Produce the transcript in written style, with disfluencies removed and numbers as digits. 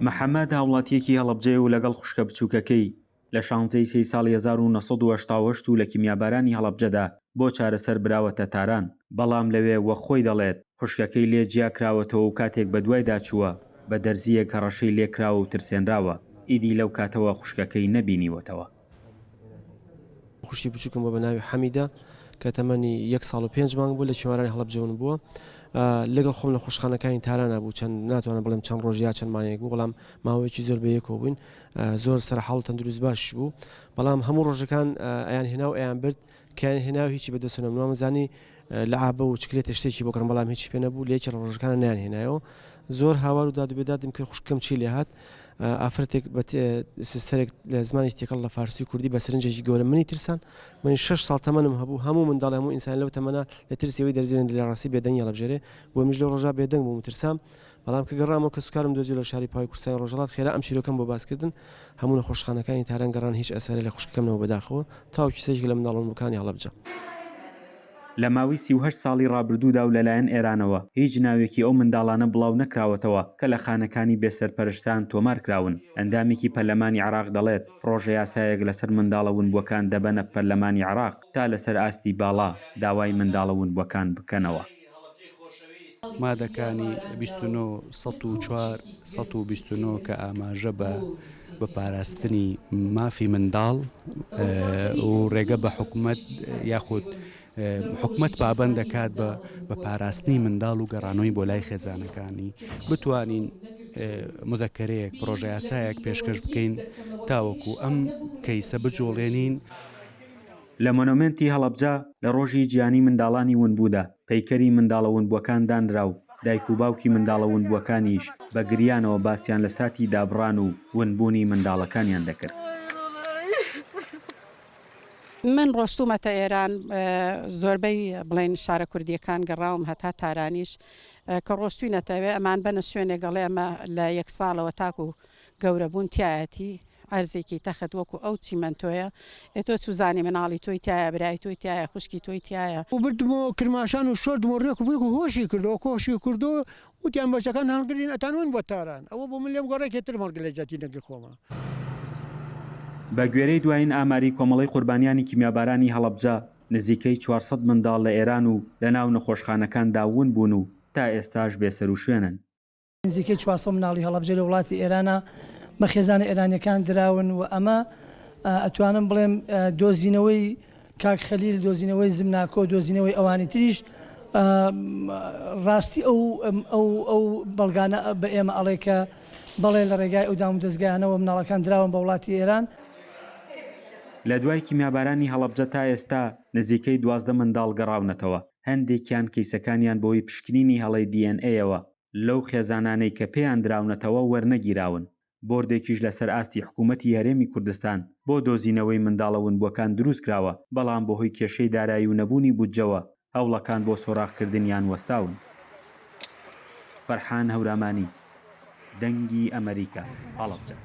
محەمەد هاوڵاتییەکی هەڵەبجەیە و لەگەڵ خوشکە بچووکەکەی لە شانزەی سێی ساڵی 1988 و لە کیمیابارانی هەڵەبجەدا بۆ چارەسەر براوەتە تاران، بەڵام لەوێ وەک خۆی دەڵێت خوشکەکەی لێ جیاکراوەتەوە و کاتێک بەدوایدا چووە بە دەرزییەک هەڕەشەی لێکراوە و ترسێنراوە، ئیدی لەو کاتەوە خوشکەکەی نەبینیوەتەوە. خوشکی بچووکم بووە بە ناوی حەمیدە کە تەمەنی یەک ساڵ و پێنج مانگ بوو لە کیمارانی هەڵەبجە ون بووە. لەگەڵ خۆم لە خوشخانەکانی تارانا بوو چەند ناتوانم بڵێم چەند ڕۆژ یا چەند مانگێک بوو بەڵام ماوەیەکی زۆر بەیەکەوە بووین زۆر سەرحاڵ و تەندروست باشیش بوو بەڵام هەموو ڕۆژەکان ئەیان هێنا و ئەیان برد کەیان هێنا و هیچی بەدەست نەبوو وامزانی لەعابە و چکلێتە شتێکی بۆ کڕم بەڵام هیچی پێ نەبوو لە یەکێ لە ڕۆژەکانە نەیان هێنایەوە زۆر هاوار و داد و بێدادم کرد خوشکم چی لێ هات ئافرەتێک بە سیستەرێک لە زمانێکی تێکەڵ لە فارسی و کوردی بە سەرنجێکی گەورە منی ترسان منی شەش ساڵ تەمەنم هەبوو هەموو منداڵ هەموو ئینسان لەو تەمەنە لە ترسی ئەوەی دەرزی لە ڕاستی بێدەنگی هەڵبژێرێ بۆ منیش لەو ڕۆژا بێدەنگ بووم و ترسام بەڵام کە گەڕامەوە کەسوکارم دۆزیەوە لە شاری پاوەی کوردستانی ڕۆژهەڵات خێرا ئەم چیرۆکەم بۆ باس کردن هەموو نەخۆشخانەکانی تاران گەڕان هیچ ئەسەرێ لە خوشکەکەم نەبوو بەداخەوە تاوەکو کیسەیەکی لە منداڵ ونبووکانی هەڵەبجە. لە ماوەی 38 ساڵی ڕابردوودا و لەلایەن ئێرانەوە هیچ ناوێکی ئەو منداڵانە بڵاو نەکراوەتەوە کە لە خانەکانی بێسەرپەرشتان تۆمار کراون. ئەندامێکی پەرلەمانی عێراق دەڵێت، پڕۆژەیاسایەک لەسەر منداڵە ونبووەکان دەبەنە پەرلەمانی عێراق تا لەسەر ئاستی باڵا داوای منداڵە ونبووەکان بکەنەوە. مادەکانی 29، 104، 129 کە ئاماژە بە بە پاراستنی مافی منداڵ و ڕێگە بە حکومەت یاخود حکومەت پابەند دەکات بە بە پاراستنی منداڵ و گەڕانەوەی بۆ لای خێزانەکانی بتوانین مذەکەرەیەک پڕۆژەیاسایەک پێشکەش بکەین تاوەکو ئەم کەیسە بجوڵێنین. لە مۆنۆمێنتی هەڵەبجە لە ڕۆژی جیهانی منداڵانی ونبوودا، پەیکەری منداڵە ونبووەکان دانرا و دایک و باوکی منداڵە ونبووەکانیش بە گریانەوە باسیان لە ساتی دابڕان و ونبوونی منداڵەکانیان دەکرد. من ڕۆشتوومەتە ئێران زۆربەی بڵێن شارە کوردییەکان گەڕاوم هەتا تارانیش کە ڕۆشتووینەتە ئەوێ ئەمانبەنە شوێنێک ئەڵێ ئەمە لە یەک ساڵەوە تاکوو گەورە بوون تیایەتی عەرزێکی تەخت وەکو ئەو چیمەنتۆیە ئێ تۆ چوزانی مناڵی تۆی تیایە برای تۆی تیایە خوشکی تۆی تیایە. بردمەوە کرماشان و شۆردم و ڕێک و پێک و هۆشی کردەوە کۆشی کردەوە وتیان بەچەکان هەڵگرین ئەتانوەین بۆ تاران ئەوە بۆ من لێم گەڕێکێ ترم هەڵگر لە جیاتی نەگی خۆما. بە گوێرەی دوایین ئاماری کۆمەڵەی قوربانیانی کیمیابارانی هەڵەبجە، نزیکەی 400 منداڵ لە ئێران و لەناو نەخۆشخانەکاندا ون بوون و تا ئێستاش بێسەروشوێنن. نزیکەی 400 مناڵی هەڵەبجە لە وڵاتی ئێرانە بە خێزانە ئێرانیەکان دراون و ئەمە ئەتوانم بڵێم دۆزینەوەی کاک خەلیل، دۆزینەوەی زمناکۆ، دۆزینەوەی ئەوانی تریش ڕاستی ئەو ئەو ئەو بەڵگانە بە ئێمە ئەڵێ کە بەڵێ لە ڕێگای ئەو دامودەزگایانەوە مناڵەکان دراون بە وڵاتی ئێران. لە دوای کیمیابارانی هەڵەبجە تا ئێستا نزیکەی 12 منداڵ گەڕاونەتەوە، هەندێکیان کەیسەکانیان بەهۆی پشکنینی هەڵەی دی ئێن ئەیەوە لەو خێزانانەی کە پێیان دراونەتەوە وەرنەگیراون، بۆردێکیش لەسەر ئاستی حکوومەتی هەرێمی کوردستان بۆ دۆزینەوەی منداڵە ونبووەکان دروستکراوە، بەڵام بەهۆی کێشەی دارایی و نەبوونی بودجەوە هەوڵەکان بۆ سۆراغکردنیان وەستاون. فەرحان هەورامانی، دەنگی ئەمەریکا، هەڵەبجە.